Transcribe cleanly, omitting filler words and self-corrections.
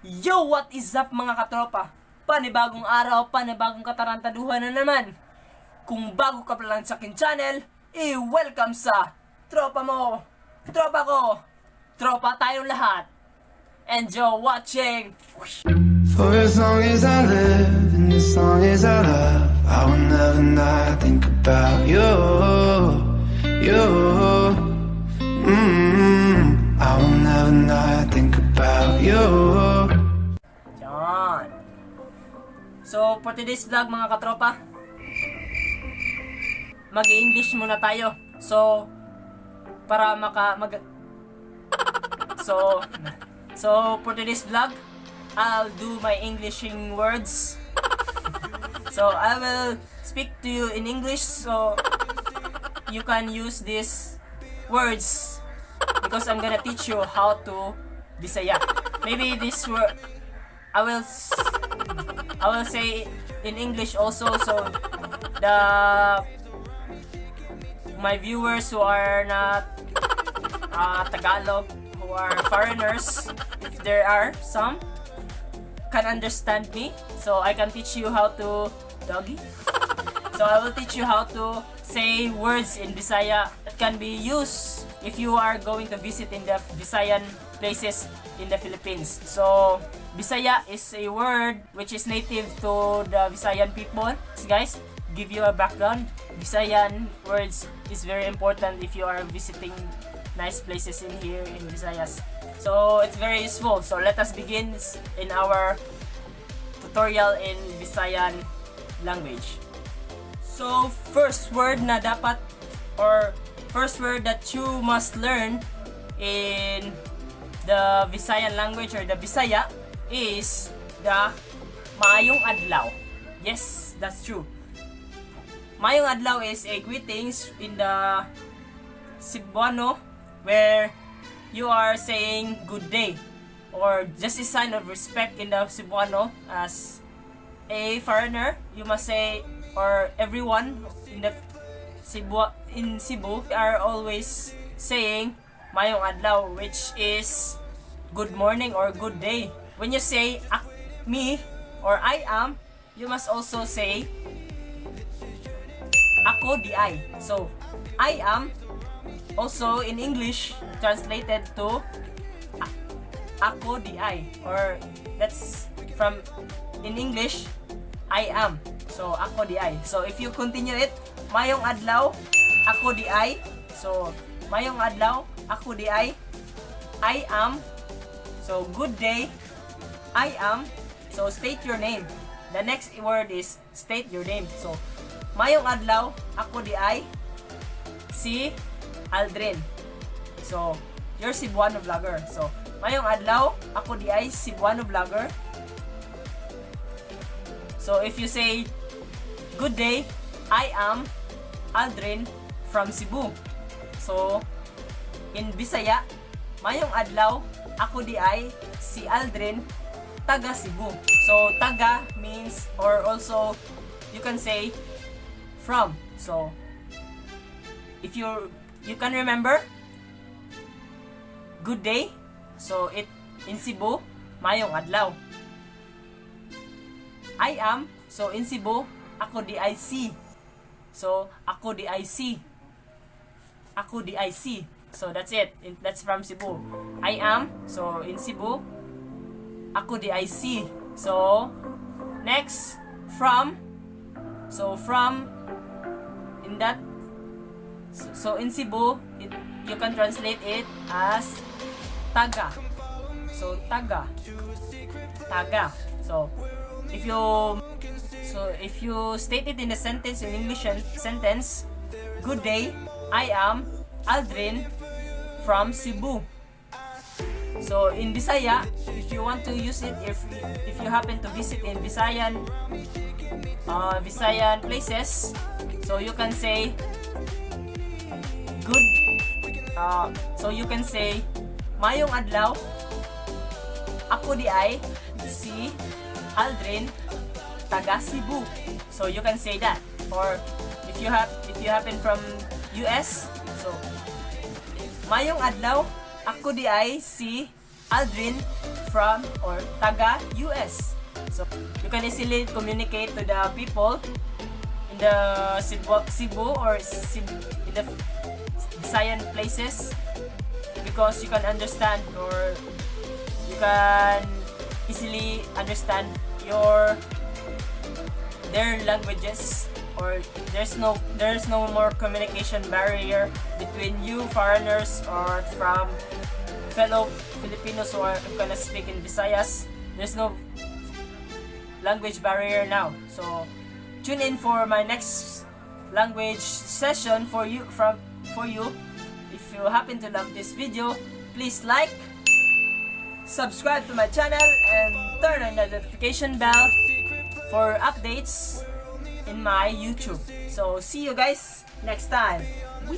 Yo, what is up, mga katropa? Panibagong araw, panibagong katarantaduhan na naman. Kung bago ka pa lang sa aking channel, i-welcome sa tropa mo, tropa ko, tropa tayong lahat. Enjoy watching! For as long as I live and as long as I love, I will never not think about you, you. I will never not think about you. Yan. So, for today's vlog, mga katropa, mag-English muna tayo. So, para maka mag So, so for today's vlog, I'll do my Englishing words. So, I will speak to you in English so you can use these words because I'm gonna teach you how to Bisaya. Maybe this word I will say in English also so the my viewers who are not Tagalog, who are foreigners, if there are some, can understand me. So I can teach you how to doggy. So I will teach you how to say words in Bisaya that can be used if you are going to visit in the Visayan places in the Philippines. So Bisaya is a word which is native to the Visayan people. So guys, give you a background. Visayan words is very important if you are visiting nice places in here in Visayas. So it's very useful. So let us begin in our tutorial in Visayan language. So, first word na dapat or first word that you must learn in the Visayan language or the Bisaya is the "Maayong adlaw." Yes, that's true. "Maayong adlaw" is a greetings in the Cebuano where you are saying good day or just a sign of respect in the Cebuano. As a foreigner, you must say, or everyone in the Cebu, in Cebu are always saying "Maayong adlaw," which is good morning or good day. When you say me or I am, you must also say "ako diay." So, "I am" also in English translated to "ako diay," or that's from in English "I am." So, "ako diay." So, if you continue it, "Maayong adlaw, ako diay." So, "Maayong adlaw, ako diay." "I am." So, "Good day, I am." So, state your name. The next word is state your name. So, "Maayong adlaw, ako diay si Aldrin." So, you're Cebuano vlogger. So, "Maayong adlaw, ako diay Cebuano vlogger." So, if you say, "Good day, I am Aldrin from Cebu." So, in Bisaya, "Maayong adlaw, ako diay si Aldrin, taga Cebu." So, "taga" means, or also, you can say, "from." So, if you can remember, "good day," so it in Cebu, "Maayong adlaw." "I am," so in Cebu, "ako diay si." So, "ako diay si." "Ako diay si." So, that's it. That's from Cebu. "I am," so in Cebu, "ako diay si." So, next, "from." So, "from," in that, so in Cebu, you can translate it as "taga." So, "taga." "Taga." So, if you state it in a sentence, in English sentence, "Good day, I am Aldrin from Cebu." So, in Bisaya, if you want to use it, if you happen to visit in Visayan places, so you can say good, so you can say, "Maayong adlaw, ako diay si Aldrin, taga Cebu." So you can say that. Or if you happen from US, so "Maayong adlaw, ako diay si Aldrin from from or taga US. So you can easily communicate to the people in the Cebu or Cebu, in the Visayan places because you can understand or you can easily understand your their languages, or there's no more communication barrier between you foreigners or from fellow Filipinos who are gonna speak in Visayas. There's no language barrier now. So tune in for my next language session for you. If you happen to love this video, please like, subscribe to my channel and turn on the notification bell for updates in my YouTube. So see you guys next time. Wee!